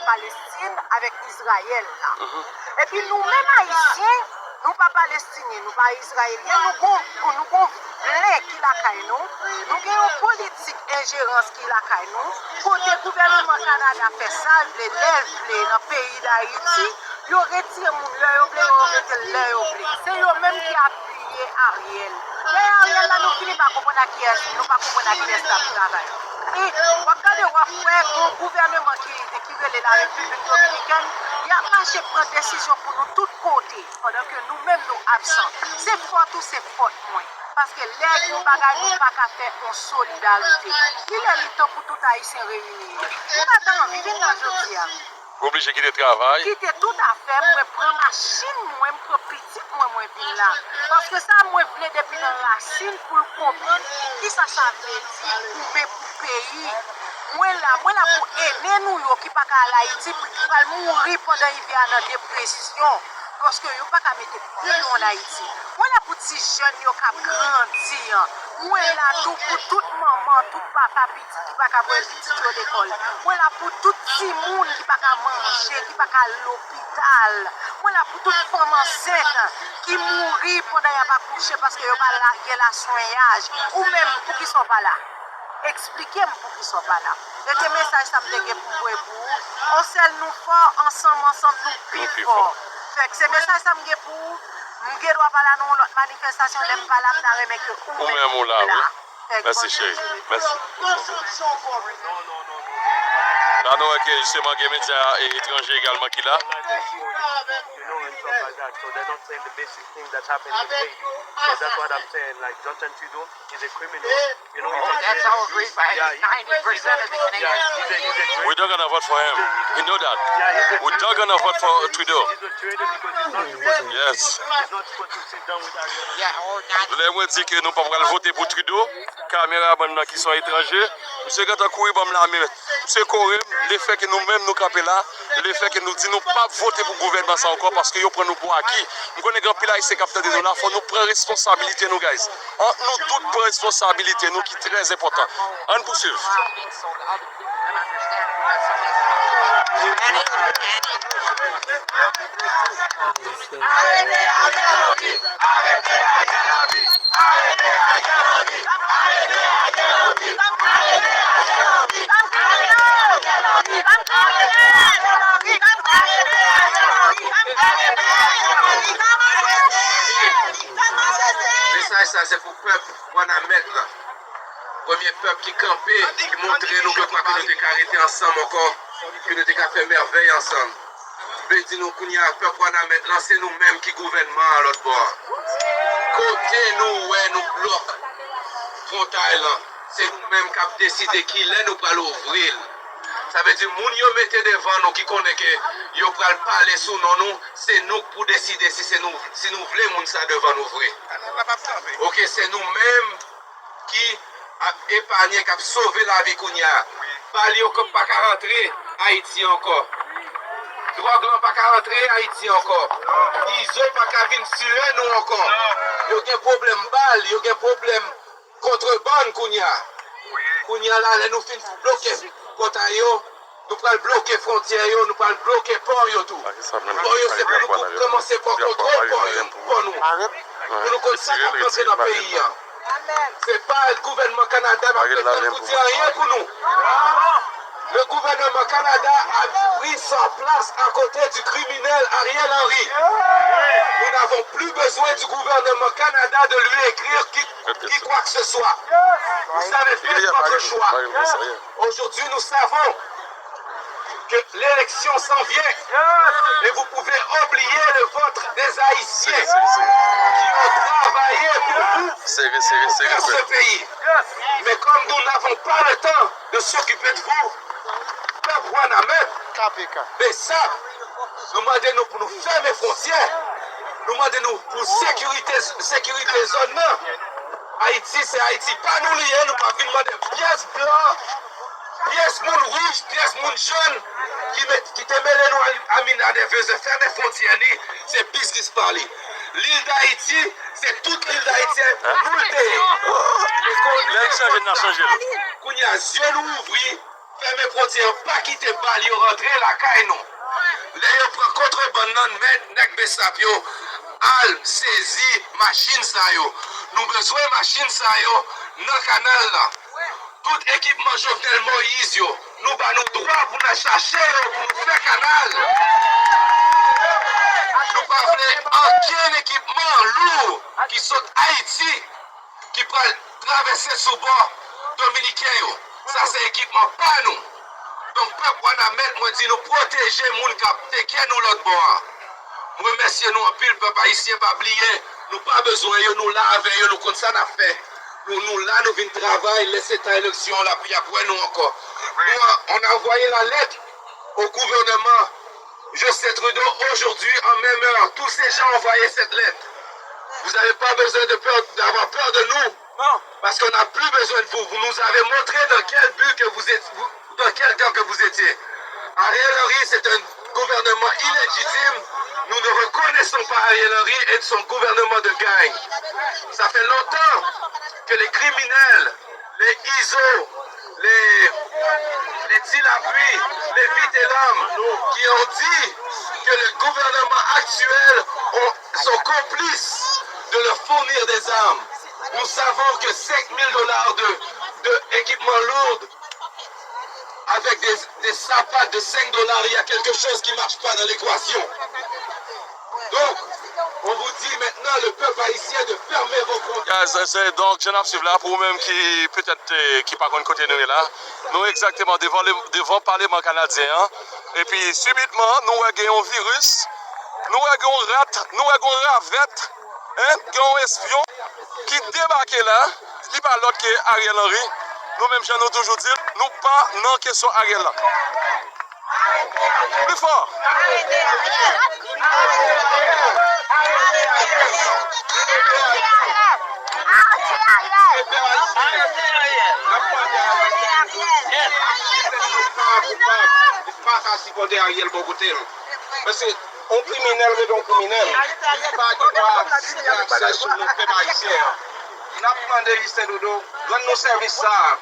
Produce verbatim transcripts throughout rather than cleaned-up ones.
Palestin avèk Izrayèl la. Epi nou menm Ayisyen, nou pa Palestinyen, nou pa Izrayelyen, nou gon, nou gon vle ki lakay nou, nou gen yon politik enjerans ki lakay nou, kote gouvènman Kanada fè sa l vle, lè l vle nan peyi Dayiti, yo retire moun lè yo vle, yo mete l lè yo vle. Se yo menm ki apiye Ariel. Lè Ariel la, nou fini pa konprann ak kiyès, nou pa konprann ak kiyès l ap travay. E w ap gade, w ap wè gon gouvènman ki, ki rele la Repiblik Dominikèn, y ap mache pran desizyon pou nou tout kote, pandan ke nou menm nou absan. Se fòt ou se fòt mwen. Paske lè gen yon bagay, nou pa ka fè yon solidarite. Kilè li tan pou tout Ayisyen reyini yo? Nou pa ta anvi vin la jodi a. Ou oblije kite travay. Kite tout afè m, mwen pran machin mwen, m pran pitit mwen, mwen vin la. Paske sa mwen vle depi nan rasin pou l konprann kisa sa vle di goumen pou peyi. Mwen la, mwen la pou ene nou yo ki pa ka al Ayiti, ki pral mouri pandan ivè a nan depresyon. Paske yo pa ka mete pye yo ann Ayiti. Mwen la pou ti jèn yo k ap grandi an. Mwen la tou pou tout manman, tout papa pitit ki pa ka voye pitit yo lekòl. Mwen la pou tout timoun ki pa ka manje, ki pa ka al lopital. Mwen la pou tout fanm ansent ki mouri pandan y ap akouche paske yo pa la, gen laswenyaj. Ou menm, poukisa w pa la? Eksplike m poukisa w pa la. E te mesaj sa m te gen pou m voye pou ou. On sèl nou fò, ansanm, ansanm nou pi fò. Fèk se mesaj sa m gen pou ou. M gen dwa pa la nan yon lòt manifestasyon, lè m pa la, m ta renmen ke ou menm ou la. Mèsi, cheri. Mèsi. La, nou wè ke jisteman gen medya etranje egalman ki la. You know, and stuff like that. So they're not saying the basic thing that's happening in Haiti. So that's what I'm saying. Like, Justin Trudeau is a criminal. You know, he's a, that's all agreed by ninety percent of the Canadians. Yeah, he's a, he's a criminal. We don't gonna vote for him. You know that. Yeah, he's a traitor. We don't gonna vote for Trudeau. He's a traitor because he's not supposed to, yes, he's not supposed to sit down with Ariel. Yeah, or not. Lè mwen di ke nou pa pral vote pou Trudeau, kameramann nan ki se yon etranje, misye gentan kouri ban m lamen. Misye kore m, lefètke nou menm nou kanpe la, lefètke nou di nou p ap vote pou gouvènman sa ankò paske yo pran nou pou aki. M konnen gen anpil Ayisyen k ap tande nou la, fò nou pran responsabilite nou, guys. Ant nou tout pran responsabilite nou ki trè enpòtan. Ann pouswiv. Mesaj sa se pou pèp Wanament lan. Premye pèp ki kanpe, ki montre nou ke kwa ke nou te ka rete ansanm ankò, ke nou te ka fè mèvèy ansanm. M vle di nou kounye a, pèp Wanament lan, se nou menm ki gouvènman an lòt bò a. Kote nou wè nou blòk fwontay lan, se nou menm k ap deside kilè nou pral ouvri l. Sa vle di, moun yo mete devan nou ki konnen ke yo pral pale sou non nou, se nou k pou deside si se nou, si nou vle moun sa devan nou vre. Oke, se nou menm ki ap epanye, k ap sove lavi kounye a. Bal yo k pa ka rantre Ayiti ankò. Dwòg lan pa ka rantre Ayiti ankò. Izo pa ka vin siye nou ankò. Yo gen pwoblèm bal, yo gen pwoblèm kontrebann kounye a. Kounye a la, lè nou fin bloke pòtay yo, nou pral bloke fwontyè yo, nou pral bloke pò yo tou. Pò yo se pou nou kou-, kòmanse pran kontwòl pò yo, pò nou. Pou nou konn sa k ap rantre nan peyi a. Se pa gouvènman Kanada k ap desann pou di anyen pou nou. Le gouvernement Canada a pris sa place à côté du criminel Ariel Henry. Nous n'avons plus besoin du gouvernement Canada de lui écrire qui, qui quoi que ce soit. Vous savez faire votre choix. Aujourd'hui, nous savons que l'élection s'en vient et vous pouvez oublier le vote des Haïtiens qui ont travaillé pour vous, pour faire ce pays. Mais comme nous n'avons pas le temps de s'occuper de vous, pèp Wanament, Besap, nou mande nou pou nou fèmen fwontyè. Nou mande nou pou sekirite, sekirite zòn nan. Ayiti, se Ayiti pa nou li ye, nou pa vin mande pyès blan, pyès moun wouj, pyès moun jòn ki met, ki te mele nou a, a mina nèvez fèmen fwontyè li, se biznis pa li. Lil Dayiti, se tout lil Dayiti a pou nou l te ye. Lè l chanje, n a chanje l. Kounye a, zye nou ouvri, Fèmen fwontyè an, pa kite bal yo rantre lakay nou. Lè yo pran kontrebann nan, men nèg Besap yo al sezi machin sa yo. Nou bezwen machin sa yo nan kanal la. Tout ekipman Jovenel Moïse yo, nou ba nou dwa pou n al chache yo, pou nou fè kanal. Nou pa vle ankenn ekipman lou ki sot Ayiti ki pral travèse sou bò dominiken yo. Sa se ekipman pa nou. Donk, pèp Wanament, mwen di nou pwoteje moun k ap teke nou lòt bò a. Mwen remèsye nou anpil, pèp ayisyen, pa bliye, nou pa bezwen yo, nou la avè yo, nou konn sa n ap fè. Nou, nou la, nou vin travay, lè se tan eleksyon la pou y ap wè nou ankò. Nous, on a envoyé la lettre au gouvernement Justin Trudeau aujourd'hui en même heure. Tous ces gens ont envoyé cette lettre. Vous n'avez pas besoin de peur, d'avoir peur de nous. Non. Parce qu'on n'a plus besoin de vous. Vous nous avez montré dans quel but que vous êtes, vous- dans quel camp que vous étiez. Ariel Henry, c'est un gouvernement illégitime. Nous ne reconnaissons pas Ariel Henry et son gouvernement de gang. Ça fait longtemps que les criminels, les Izo, les, les Ti Lapli, les Vitelhomme, qui ont dit que le gouvernement actuel ont- sont complices de leur fournir des armes. Nous savons que cinq mille dollars de, de équipement lourd avec des, des sapates de cinq dollars, il y a quelque chose qui ne marche pas dans l'équation. Donc, on vous dit maintenant, le peuple haïtien, de fermer vos frontières. Guys, se donk, jan n ap swiv la, pou ou menm ki petèt, eh, ki pa konn kote nou ye la, nou egzakteman devan, le- devan Paleman Kanadyen an. Epi, sibitman, nou wè gen yon viris, nou wè gen yon rat, nou wè gen yon ravèt, en, gen yon espyon ki debake la. Li pa lòt ke Ariel Henry. Nou menm jan nou toujou di l, nou pa nan kesyon Ariel la. Pli fò! Arete Ariel! Arete Ariel! N ap mande Ariel pou li pa koupab, li pa ka sipòte Ariel bò kote l. Paske yon kriminèl rete yon kriminèl. Li pa gen dwa gen aksè sou nou, pèp ayisyen an. N ap mande Justin Trudeau rann nou sèvis sa a.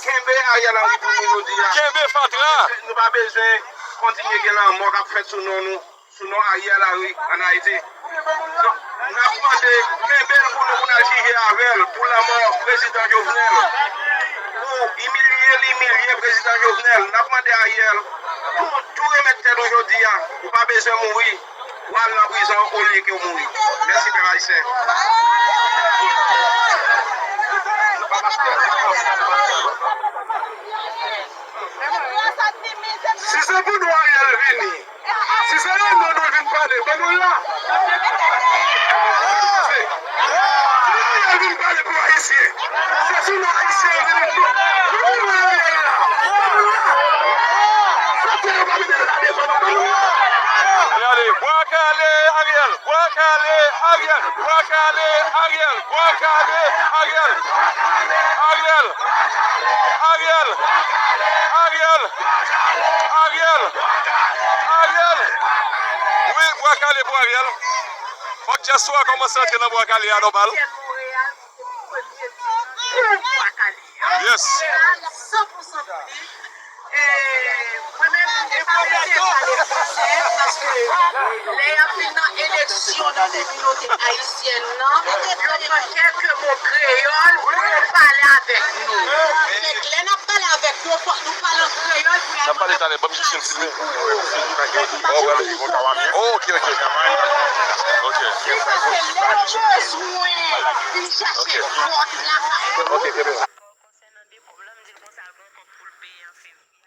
Kenbe Ariel Henry pou nou jodi a. Kenbe fatra! Nou pa bezwen kontinye gen lanmò k ap fèt sou non nou, sou non Ariel Henry ann Ayiti. Donk, n ap mande, kenbe l pou nou, pou n al jije avè l, pou lanmò prezidan Jovenel, pou imilye l imilye prezidan Jovenel. N ap mande Ariel, tou, tou remèt tèt ou jodi a, ou pa bezwen mouri, w al nan prizon olye ke w mouri. Mèsi, pèp ayisyen. Si se pou nou Ariel vini, si se non nou l vin pale, ban nou l la. Si Ariel vin pale pou Ayisyen, se sou non Ayisyen l vin, ban nou Ariel la. Ban nou l la. Fòk yo pa mete l la devan nou, ban nou l la. Gade, bwa kale Ariel, bwa kale Ariel, bwa kale Ariel, bwa kale Ariel. Ariel! Ariel! Ariel! Ariel! Ariel! Wi, bwa kale pou Ariel. Fòk dyaspora kòmanse antre nan bwa kale a nòmal. Yes. Mwen menm, m pa rete pale fransè, paske lè y ap vin nan eleksyon nan kominote ayisyèn nan, yo pran kèk mo kreyòl pou yo pale avèk nou. Fèk lè n ap pale avèk yo, fòk nou pale an kreyòl pou y al mande pati pou yo. Oh, ok, ok. Ok. Se paske lè yo bezwen vin chache vòt lakay nou. Konsènan depo, lè m di l konsa, l gen yon kòb pou l peye an fevriye.